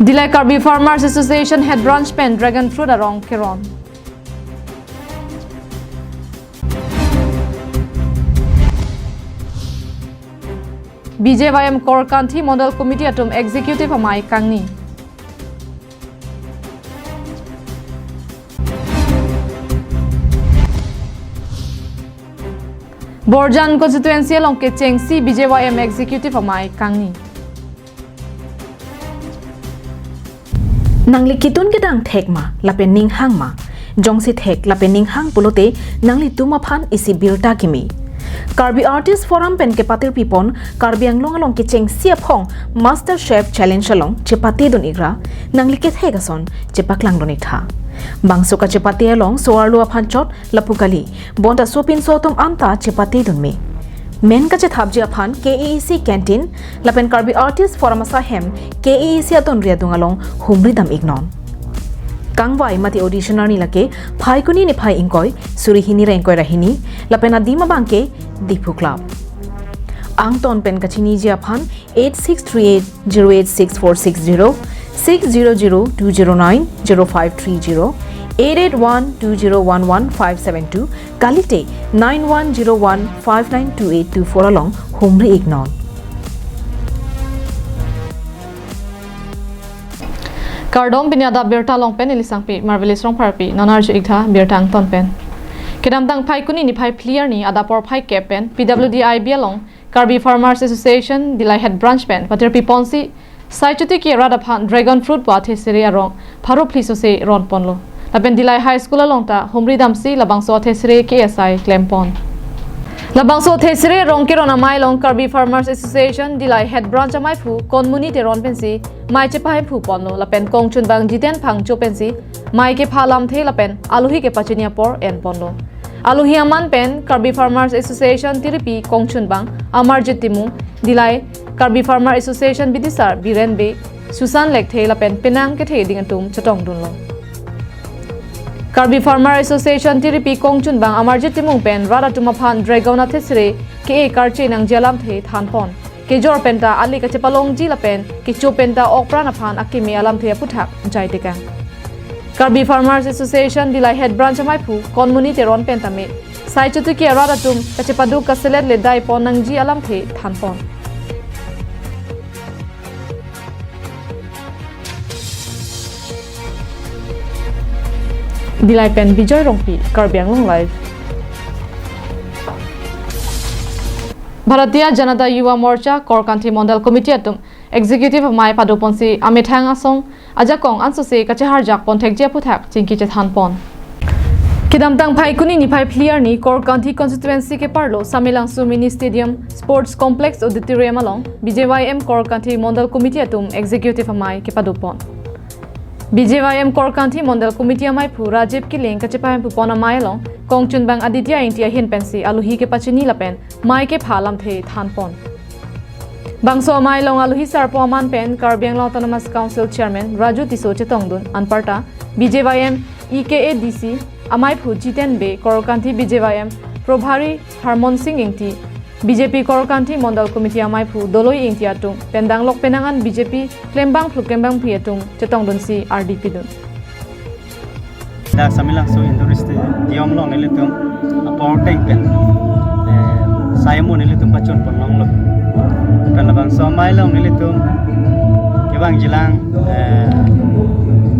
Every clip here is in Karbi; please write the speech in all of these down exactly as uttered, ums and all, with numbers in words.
Dillai Karbi Farmers Association Head Branch pen Dragon Fruit arong keron. B J Y M Korkanthi Mondol Committee atum Executive amei kangni. Borjan Constituency along kechengsi B J Y M Executive amei kangni. Nangli ketun kedang thek ma, lapen ning hang ma? Jongsi thek lapen ning hang pulote nanglitum aphan isi birta kimi. Karbi Artist Forum pen kepatirpi pon Karbi Anglong along kechengsi aphong Master Chef Challenge along chepate dun ikra, nangli kethek ason chepaklang dun iktha. Bangso kachepate along so-arlo aphan chot lapu kali, bonta sopinso atum anta chepate dun me. Men kachethapji aphan K A A C canteen lapen Karbi Artist Forum asahem K A A C atonri adung along humri dam iknon. Kangvai mate audition arni lake Phaikuni niphai ingkoi, suri hini ra ingkoi ra hini, lapen adim abangke Diphu Club. Angton pen kachiniji aphan eight six three eight zero eight six four six zero, six zero zero two zero nine zero five three zero, eight eight one two zero one one five seven two, kalite nine one zero one five nine two eight two four along humri iknon. Kardom, pini adap birta along pen neli Sangpi Marvelous Rongpharpi, non arju iktha birta angton pen. Kedamtang Phaikuni niphai phli arni adap porphai kep pen P W D I B along Karbi Farmers Association Dillai Head Branch pen patirpi ponsi Sai Chotiki arat aphan Dragon Fruit pu athesere arong pharo phli sose ron ponlo. Lapen Dillai High School along ta humri damsi labangso athesere ke-e asai klem pon. Labangso athesere arong keron amei along Karbi Farmers Association Dillai Head Branch ameiphu Konmoni Teron pensi mei chepahemphu ponlo, lapen kongchunbang Jiten Phangcho pensi mei kepha alamthe lapen alohi kepachini apor en ponlo. Alohi aman pen Karbi Farmers Association tiripi kongchunbang Amarjit Timung, Dillai Karbi Farmer Association bidisar Biren Bey, Susan Lekthe lapen penang kethe ding atum chetong dunlo. Karbi Farmer Association tiripi kongchunbang Amarjit Timung pen rat atum aphan Dragon athesere ke-e karche nangji alamthe than pon. Kejor penta ali kachepalongji lapen kecho penta okpran aphan akeme alamthe aputhak jai tekang. Karbi Farmers Association Dillai Head Branch ameiphu Konmoni Teron pen tame Sai Chotiki arat atum kachepaduk kaselet ledai pon nangji alamthe than pon. Dillai pen Bijoy Rongpi, Karbi Anglong Live. Bharatiya Janata Yuva Morcha Korkanthi Mondal Committee atum Executive amei pado ponsi amethang asong ajakong ansose kacheharjak pon thekji aputhak chingki chethan pon. Kedamtang Phaikuni niphai phli arni Korkanthi constituency keparlo Samelangso Mini Stadium Sports Complex Auditorium along B J Y M Korkanthi Mondal Committee atum Executive amei kepado pon. B J Y M Korkanthi Mondal Committee ameiphu Rajiv Killing kachepahemphu pon amei along kongchunbang Aditya Ingti ahin pensi alohi kepachini lapen mei kepha alamthe than pon. Bangso amei along alohi sarpo aman pen Karbi Anglong Autonomous Council Chairman Raju Tisso chetongdun, anparta B J Y M E K A D C ameiphu Jiten Bey, Korkanthi B J Y M Probhari Harmon Sing Ingti, B J P Korkanthi Mondal Committee ameiphu Doloi Ingti atum pen danglok penang an B J P klembangphlu klembangphli atum chetongdunsi ardi pidun. Dak Samelangso Indoor Stadium along nelitum apor teng pen, eh, sai amu nelitum pachun pon longlo. Pen labangso amei along nelitum kevang jilang, eh,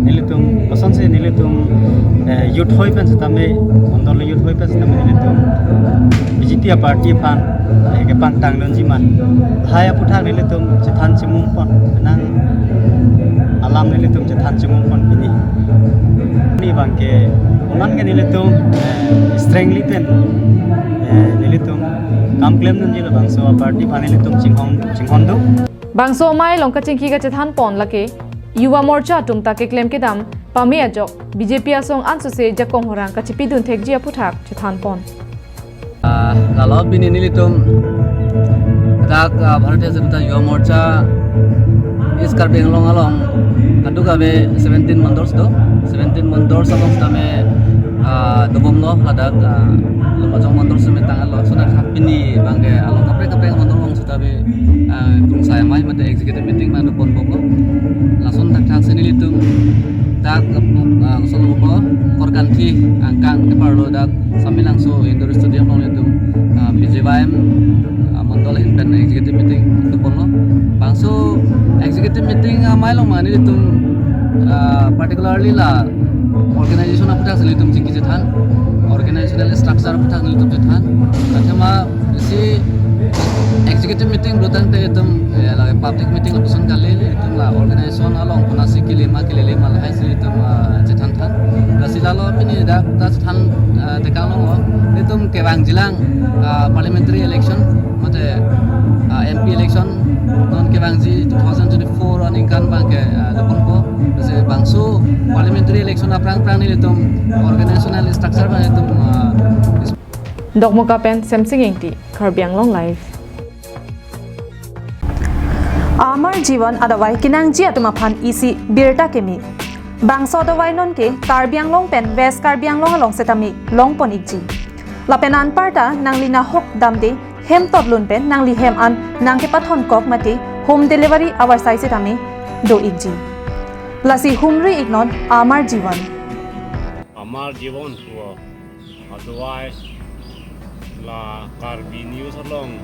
nelitum kosonsi nelitum, eh, youth hoi pen setame, mondol youth hoi pen setame nelitum B J P aparty aphan, eh, kepangtang dunji ma, lahai aputhak nelitum chethan chimung pon, nang alam nelitum chethan chimung pon pini. Ni abangke, oman ke nelitum, eh, strengthly pen, eh, nelitum kam klem dunji labangso aparty aphan nelitum chinghon, chinghon do. Bangso amei along kachingki kachethan pon lake Yuva Morcha atum ta keklem kedam pame ajok B J P asong ansose jakong horang kachepidun thekji aputhak chethan pon. Ah, lalo pini nelitum dak, ah, Bharatiya Janata Yuva Morcha East Karbi Anglong along kadokave seventeen mandals do, seventeen mandals along tame Ah, dobomlo ladak, ah, Lumbajong Mondol semetang alo, so dak pini abangke along kaprek kaprek mondol along seta bi, ah, krungsai amei mate executive meeting abang doponbomlo. Lason dak thaksi nelitum dak, ah, Solungpo Korkanthi angkang keparlo dak Samelangso Indoor Stadium along nelitum, ah, B J Y M, ah, mondol ahin pen executive meeting doponlo. Bangso executive meeting amei along ma nelitum, ah, particularly la organization aphuthak si nelitum chingki chethan, organizational structure aphuthak nelitum chethan. Athema isi executive meeting pulo tangte itum, eh, la public meeting lapuson kali, itum la organization along konatsi kelima kelele ma lahai si itum, ah, chethan than. Lasi lalo pini dak ta chethan, ah, tekang longlo, itum kevangjilang, ah, parliamentary election mate, ah, M P election non kevangji two thousand twenty-four aningkan abangke, ah, doponpo. Lasi bangso parliamentary election aphrang aphrang nelitum organizational structure abang itum, ah, Dokmoka pen Semsing Ingti, Karbi Anglong Live. Amar Jiwan adavai kenangji atum aphan isi birta keme. Bangso adavai nonke Karbi Anglong pen West Karbi Anglong along setame longpon ikji. Lapen anparta nangli nahok damde hem totlun pen nangli hem an nangkepathon kok mate home delivery avarsai setame do ikji. Lasi humri iknon Amar Jiwan. Amar Jiwan pu adavai la Karbi News along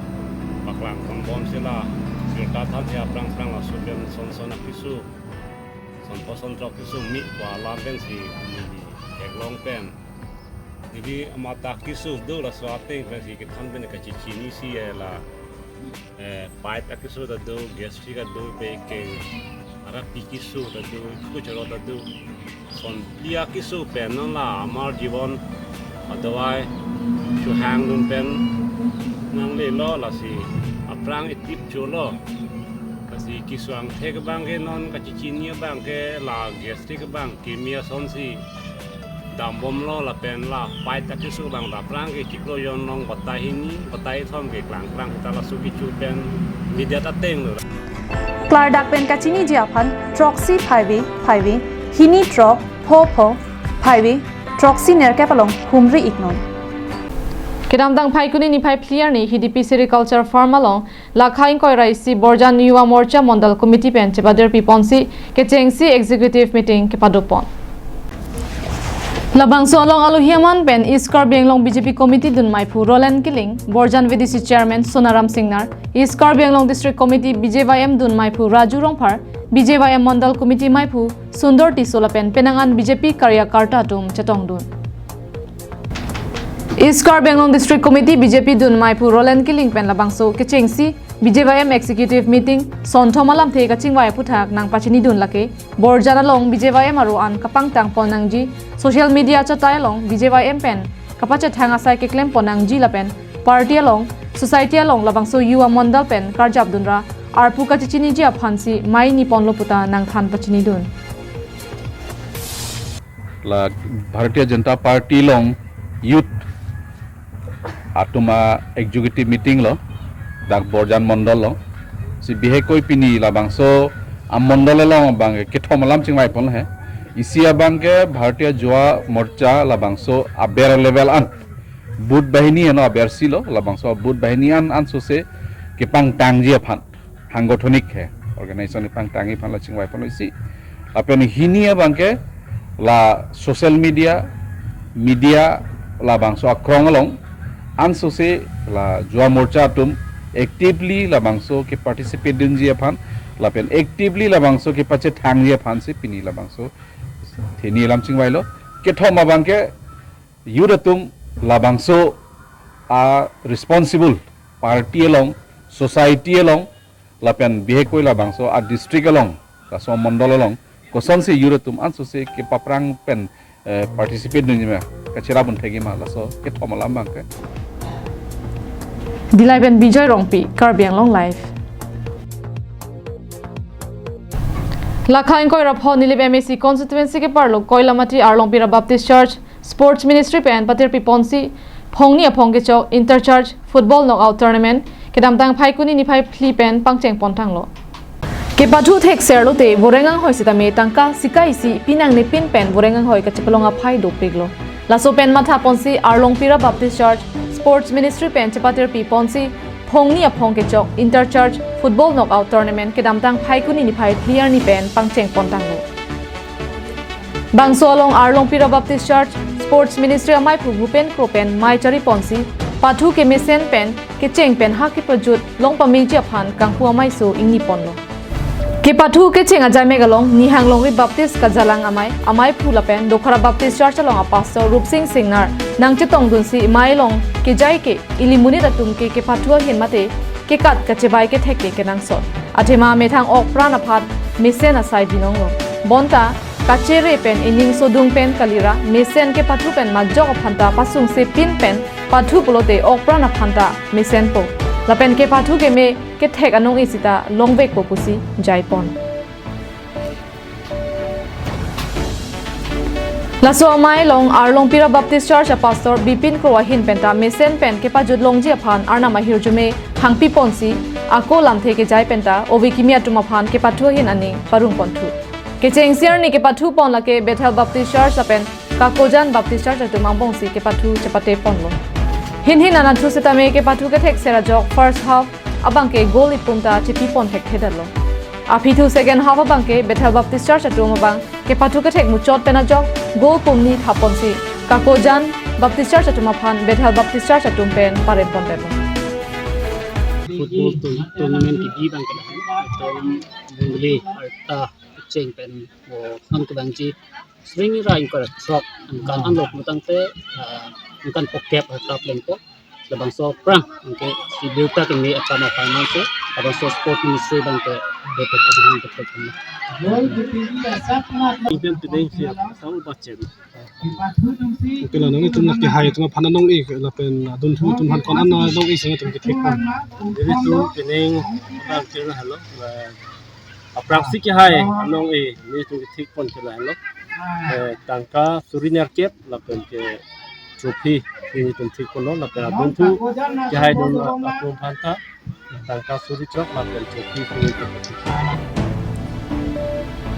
paklang ponbom sila birta than si aphrang aphrang laso pen son son akeso, son po son throk keso mi ko alam pensi neli theklong pen. Neli amat akeso do laso ateng pensi kethan pen kachechini si, eh, la, eh, pipe akeso ta do, gastric ta do, pe ke arap pi keso ta do, kuchoro ta do. Son phli akeso pen non la Amar Jiwan adavai chohangdun pen nanglelo lasi aphrang itip cholo. Lasi keso angthek abangke non kachechini abangke la gastric abang keme asonsi dambomlo lapen la pipe akeso abang ta aphrang ke chiklo jon along batai hini, batai kethom ke klangklang ta laso kecho pen media ta tenglo. Klardak pen kachiniji aphan throksi phaive phaive, hini throk pho pho, phaive throksi nerkep along humri iknon. Kedamtang Phaikuni niphai phli arni Hidipi Sericulture Farm along lakha ingkoi ra isi Borjan Yuva Morcha Mondol Committee pen chepader piponsi kechengsi executive meeting kepadopon. Labangso along alohi aman pen East Karbi Anglong B J P Committee dun maiphu Roland Killing, Borjan V D C Chairman Sonaram Singnar, East Karbi Anglong District Committee B J Y M dun maiphu Raju Rongphar, B J Y M Mondol Committee maiphu Sundor Tisso lapen penang an B J P karyakarta atum chetongdun. East Karbi Anglong District Committee B J P dun maiphu Roland Killing pen labangso kechengsi B J Y M Executive Meeting sonthom alamthe kachingvai aphuthak nangpachinidun lake Borjan along B J Y M aro an kapangtang pon nangji, social media achatai along B J Y M pen kapachethang asai keklem pon nangji lapen party along, society along labangso Yuva Mondol pen karjapdunra arpu kachechiniji aphansi mei niponlo puta nangthan pachinidun. La Bharatiya Janata Party along youth atum a-executive meeting lo, dak Borjan Mondol lo. Si bihekoi pini labangso amondol along abang kethom alam chingvai pon he. Isi abangke Bharatiya Yuva Morcha labangso aber level an, booth bahini ano abersi lo, labangso booth bahini an ansose kepangtangji aphan, সাংগঠনিক he organization kepangtangji aphan la chingvai pon isi. Lapen hini abangke la social media, media labangso akrong along ansose la Yuva Morcha atum actively labangso keparticipate dunji aphan, lapen actively labangso kepachethangji aphansi pini labangso theni alam chingvailo. Kethom abangke youth atum labangso a-responsible party along, society along, lapen bihekoi labangso a-district along, laso amondol along kosonsi youth atum ansose kepaphrang pen, eh, participate dunji ma, kacherap un thekji ma, laso kethom alam abangke. Dillai pen Bijoy Rongpi, Karbi Anglong Live. Lakha ingkoi ra pho Nilip M A C constituency keparlo Koilamati Arlongpira Baptist Church Sports Ministry pen patir piponsi phongni aphong kechok Inter Church Football Knockout Tournament kedamtang Phaikuni niphai phli pen pangcheng pon tanglo. Kepathu thekser lote voreng anghoi sitame tangka sika isi pinangne pin pen voreng anghoi kachepalong aphai dopiklo. Laso pen matha ponsi Arlongpira Baptist Church Sports Ministry pen chepatirpi ponsi phongni aphong kechok Inter Church Football Knockout Tournament kedamtang Phaikuni niphai phli arni pen pangcheng pon tanglo. Bangso along Arlongpira Baptist Church Sports Ministry amaiphu Bhupen Kro pen mei chari ponsi pathu kemesen pen kecheng pen ha kepajut long pameji aphan kangpu amei so ingni ponlo. Kepathu kecheng ajaimek along Nihang Longri Baptist Kajalang amei, amaiphu lapen Dokhara Baptist Church along apastor Rupsing Singnar nangchetongdunsi mei along kejai ke ili monit atum ke kepathu ahin mate kekat kachebai kethek ke kenangsot. Athema methang okpran aphan mesen asai binonglo. Bonta kachere pen ining sodung pen kalira mesen kepathu pen majok aphanta pasungse pin pen pathu pulote okpran aphanta mesenpo. Lapen kepathu keme kethek anong-e sita longvekpo pusi jaipon. Laso amei along Arlongpira Baptist Church apastor Bipin Kro ahin penta mesen pen kepajut longji aphan Arnam ahirjume hangpi ponsi ako lamthe kejai penta ove kimi atum aphan kepathu ahin aning parung ponthu. Kechengsi arni kepathu pon lake Bethel Baptist Church lapen Kakojan Baptist Church atum angbongsi kepathu chepate ponlo. Hinhin anatthu setame kepathu kethek ser ajok first half abangke goal ipum ta chepi pon thekthedetlo. Aphi thu second half abangke Bethel Baptist Church atum abang kepathu kethek muchot pen ajok goal pumni tha ponsi Kakojan Baptist Church atum aphan Bethel Baptist Church atum pen parem pondetlo. Football tour- tournament kigi abangke atum bungli arta cheng pen o an kebangji sring ra ingkar throk angkan anlok lutangte, ah, angkan pokep harta plengpo. Labangso prang angke si Bilta keme akam aphan manse, labangso sport ministry abangke betek abang betek keme. Ingkan pedeng si sang ubacem. Oke la, nangtum lake hai atum aphan anong-e lapen adunthu atum aphan ko-an anong-e si nangtum kethek pon. Jadi tu pedeng abangke la halo, la aphrangsi kehai anong-e nelitum kethek pon ke la halo. Eh, tangka suri nerkep lapen ke trophy nelitum thek ponlo lapen adunthu kehai dun atum aphanta tangka suri throk lapen trophy nelitum thek.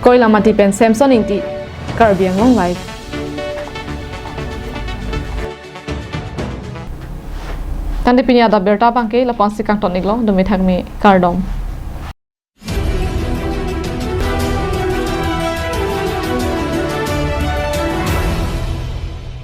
Koilamati pen Samson Ingti, Karbi Anglong Live. Tangte pini adap abirta abangke lapu-ansi kangton-iklo, dumi thakmi kardom.